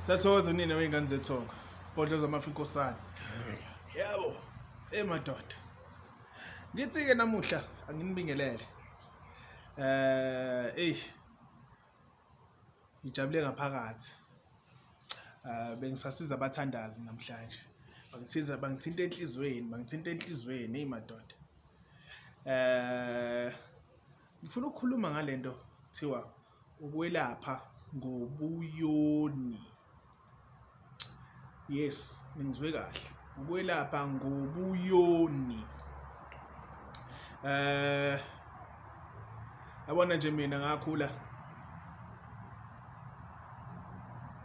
Sathokoza nina wey'ngane zethonga. Bhodlo zamafa inkosana. Yebo. Hey madoda. Ngithi-ke namuhla anginibingelele. Eyi ngijabule ngaphakathi. Bengisasiza abathandazi namhlanje. Bangithiza bangithinta enhliziyweni, bangithinta enhliziyweni, eyi madoda. Ngifuna ukukhuluma ngalento kuthiwa ukwelapha ngobuyoni. Yes, ningizwe kahle. Ukwelapha ngobuyoni. Eh yabona nje mina ngakhula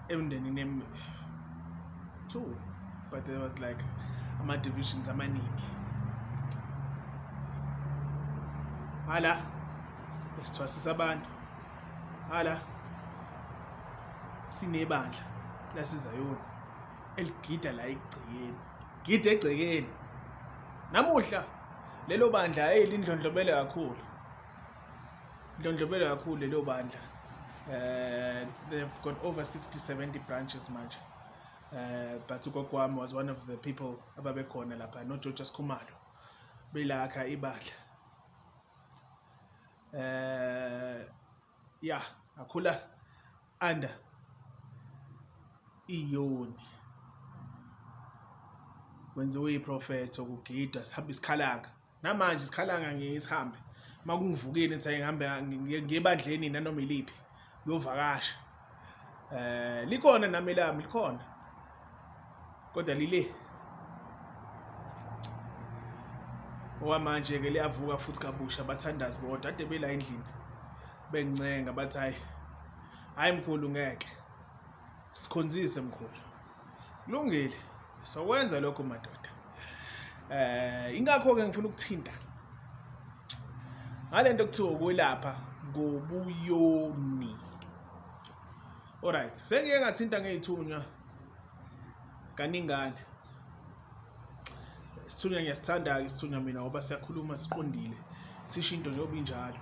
emndenini two but there was like ama divisions amaningi hala besithwasisa abantu hala sinebandla lasezayoni eligida la egcekeni gida egcekeni namuhla lelo bandla hey lindlondlobele kakhulu ndlondlobele kakhulu lelo bandla they've got over 60 70 branches manje but ugogo wami was one of the people ababekhona lapha noGeorge Sikhumalo belakha ibandla yeah ngakhula under iyoni kwenziwa iprofetho kugidwa sihamba isikhalanga namanje isikhalanga ngiye sihambe uma kungivukile ngithi ngihambe ngiye ebandleni nanoma iliphi ngiyovakasha likhona nami lami likhona kodwa lile okwamanje ke liyavuka futhi kabusha abathandazi bodwa ade bela endlini bengincenga bathi hayi hayi mkhulu ngeke sikhonzise mkhulu kulungile sokwenza lokho madoda ingakho ke ngifuna ukuthinta ngalento kuthiwa ukwelapha ngobuyoni. Alright, sengike ngathinta ngey'thunywa kaningana. Isithunywa ngiyasithanda-ke isithunywa mina ngoba siyakhuluma siqondile, sisho into njengoba injalo.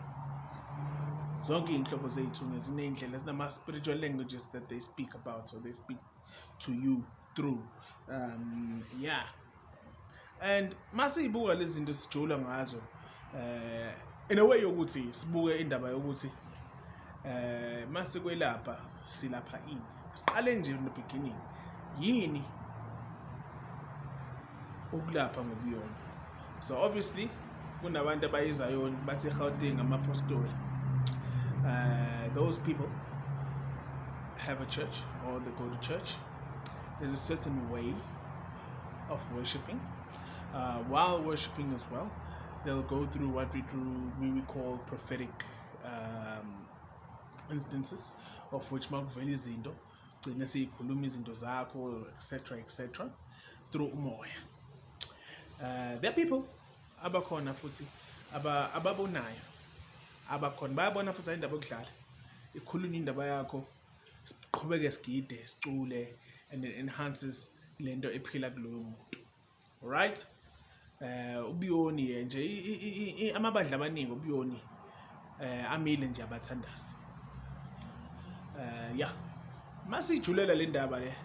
Zonke iy'nhlobo zey'thunywa ziney'ndlela zinama-spiritual languages that they speak about or they speak to you through. Yeah. And masiyibuka lezi zinto sijula ngazo in a way yokuthi sibuke indaba yokuthi masikwelapha silapha ini. Siqale nje in the beginning. Yini ukulapha ngobuyona? So obviously kunabantu abayizayoni bathi eGauteng amapostoli. Those people have a church or they go to church. There's a certain way of worshiping. While worshiping as well, they'll go through what we do, we call prophetic instances, of which makuvela izinto gcine siyikhuluma izinto zakho etc etc through umoya. There are people abakhona futhi ababonayo abakhona bayabona futhi indaba yokudlala ikhulunywa indaba yakho siqhubeke sigide sicule and it enhances lento ephila kuloyo muntu. Alright, ubuyoni nje amabandla amaningi ubuyoni amile nje abathandazi. Yeah, masijulela le ndaba le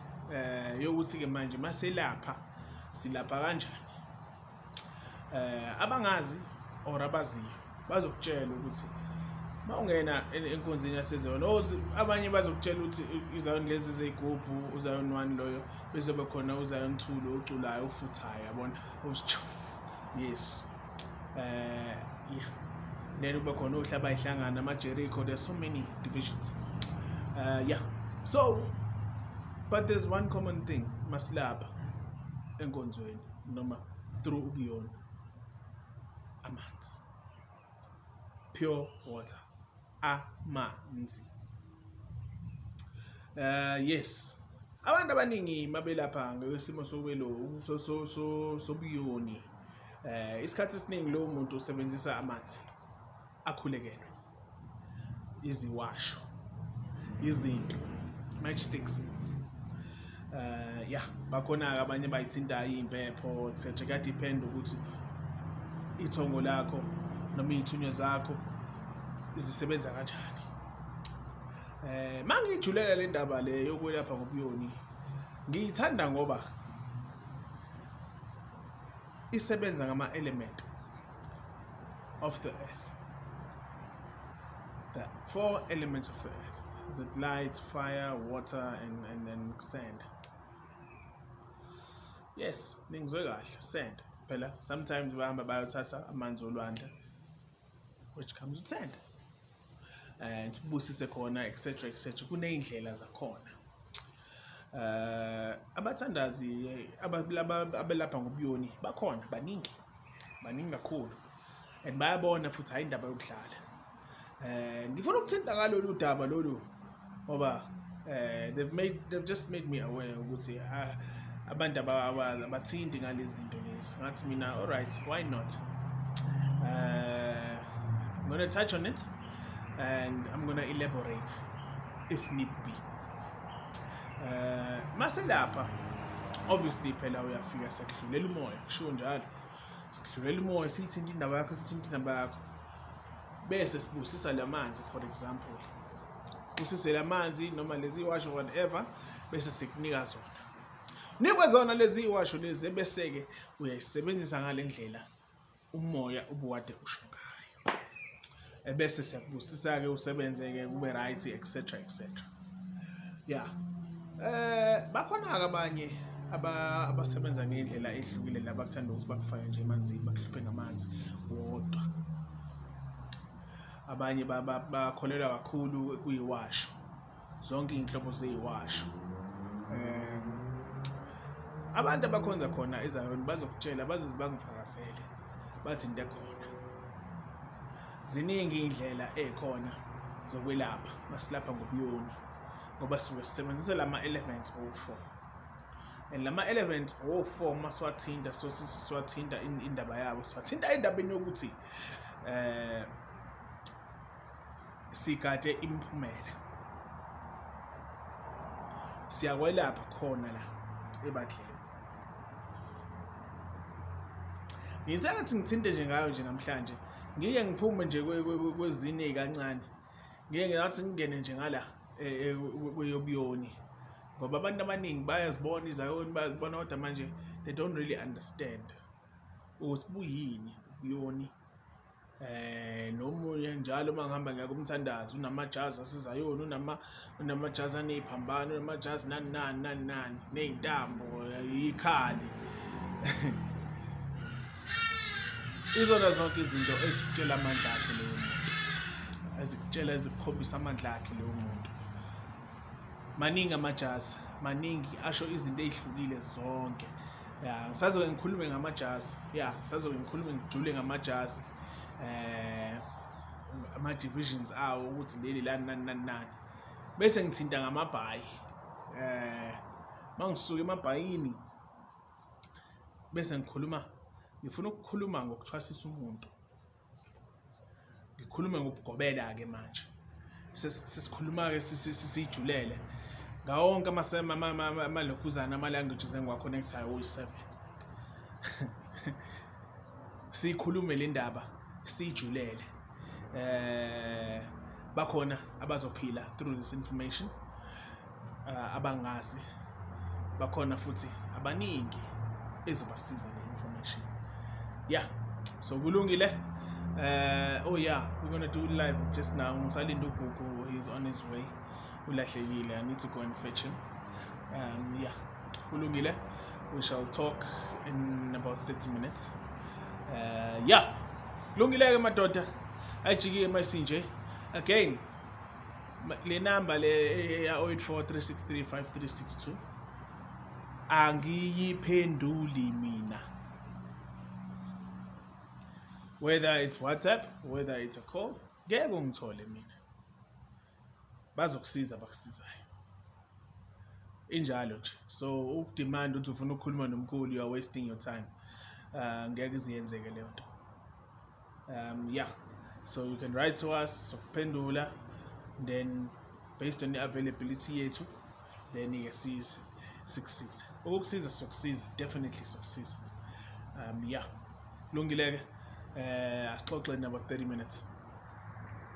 yokuthi ke manje maselapha silapha kanjani. Abangazi or abaziyo bazokutshela ukuthi mawungena enkonzweni yaseZion, abanye bazokutshela ukuthi iZion lezi zeyigubhu, uZion 1 loyo, bese bekhona uZion 2 lo oculayo ofuthayo, yabona, yes. Yeah, then kube khona ohlaba ihlangana ama-Jericho. There's so many divisions. Yeah, so but there's one common thing masilapha enkonzweni noma through ubuyona, amanzi, pure water, amanzi. Yes, abantu abaningi mabelapha ngesimo sokwelo sobuyoni, isikhathi esiningi lowo muntu usebenzisa amanzi akhulekelwe, iziwasho, izinto, matchsticks. Yeah, bakhona-ke abanye bayithintayo iy'mpepho etc. Kuya-depend ukuthi ithongo lakho noma iy'thunywa zakho zisebenza kanjani. Mangiyijulela le ndaba le yokwelapha ngobuyoni, ngiyithanda ngoba isebenza ngama-element of the earth. The four elements of the earth. Is it light, fire, water, and sand? Yes, ningizwe kahle, sand. Phela sometimes bahamba bayothatha amanzi olwandle, which comes with sand. And sibusise khona, etc etc. Kuney'ndlela zakhona. Abathandazi abelapha ngobuyoni bakhona baningi, baningi kakhulu. And bayabona futhi hayi indaba yokudlala. Ngifuna ukuthinta ngalolu daba lolu ngoba they've just made me aware ukuthi abantu abathinti ngalezi zinto lezi. Ngathi mina, all right, why not? I'm gonna touch on it and I'm gonna elaborate if need be. Maselapha obviously phela uyafika sekudlulela umoya, kushiwo njalo. Sikudlulela umoya, siyithinta indaba yakho, sithinta indaba yakho. Bese sibusisa lamanzi, for example. Busise lamanzi noma lezi washo whatever, bese sikunika zona. Nikwe zona lezi washo lezi, bese ke uyayisebenzisa ngale ndlela umoya ubuwade usho ngayo. Ebese siyakubusisa ke, usebenze ke, kube right, etc etc. Yeah. Bakhona ke abanye abasebenza ngendlela ehlukile, laba kuthanda ukuthi bakufake nje emanzini, bakuhluphe ngamanzi wodwa. Abanye bakholelwa kakhulu kuyiwasho, zonke iy'nhlobo zeyiwasho. Abantu abakhonza khona eZayoni bazokutshela, bazoze bangifakazele, bathi into ekhona. Ziningi iy'ndlela ey'khona zokwelapha masilapha ngobuyoni, ngoba sisuke sisebenzisa lama elements wo-four. And lama element wo-four masiwathinta, so siwathinta indaba yabo, siwathinta endabeni yokuthi sigade imiphumela. Siyakwelapha khona la ebandleni. Ngithe ngithinte nje ngayo nje namhlanje, ngike ngiphume nje kwezinye kancane. Ngike ngathi ngingene nje ngala kweyobuyoni, ngoba abantu abaningi bayazibona izayoni, bayazibona, kodwa manje they don't really understand ukuthi buyini ubuyoni. Nomunye njalo uma ngihamba ngiya kumthandazo, unamajazi asezayoni, unamajazi aney'phambano, unamajazi nani nani nani nani, ney'ntambo, ikhali. Izona zonke izinto ezikutshela amandla akhe loyo muntu, ezikutshela, ezikukhombisa amandla akhe loyo muntu. Maningi amajazi, maningi, asho izinto ey'hlukile zonke. Ya, ngisazoke ngikhulume ngamajazi, ya, ngisazoke ngikhulume ngijule ngamajazi, ama-divisions awo, ukuthi leli lani nani nani nani. Bese ngithinta ngamabhayi. Mangisuka emabhayini bese ngikhuluma, ngifuna ukukhuluma ngokuthwasisa umuntu. Ngikhulume ngobugobela-ke manje. Sesikhuluma-ke sisijulele ngawo wonke amalokhuzana, ama-languages engiwa-connect-ayo oyi-seven. Siyikhulume le ndaba, siyijulele. Bakhona abazophila through this information, abangazi, bakhona futhi abaningi ezobasiza le information. Yeah, so kulungile. Oh yeah, we're gonna do live just now. Ngisalinde uGugu, he's on his way. Ulahlekile, I need to go and fetch him. Yeah, kulungile. We shall talk in about 30 minutes. Yeah, kulungile ke madoda. Ayijiki mayisinje. Again, le number le ya 084 363 5362 angiyiphenduli mina. Whether it's WhatsApp, whether it's a call, ngeke ungithole mina. Bazokusiza abakusizayo. Injalo nje. So ukudemand ukuthi ufuna ukukhuluma nomkhulu, you are wasting your time. Ngeke iziyenzeke leyo nto. Yeah. So you can write to us, sokuphendula, then based on the availability yethu, then ke size sikusize. Ukukusiza sokusiza, definitely sokusiza. Yeah. Kulungile ke. Asixoxe in about 30 minutes.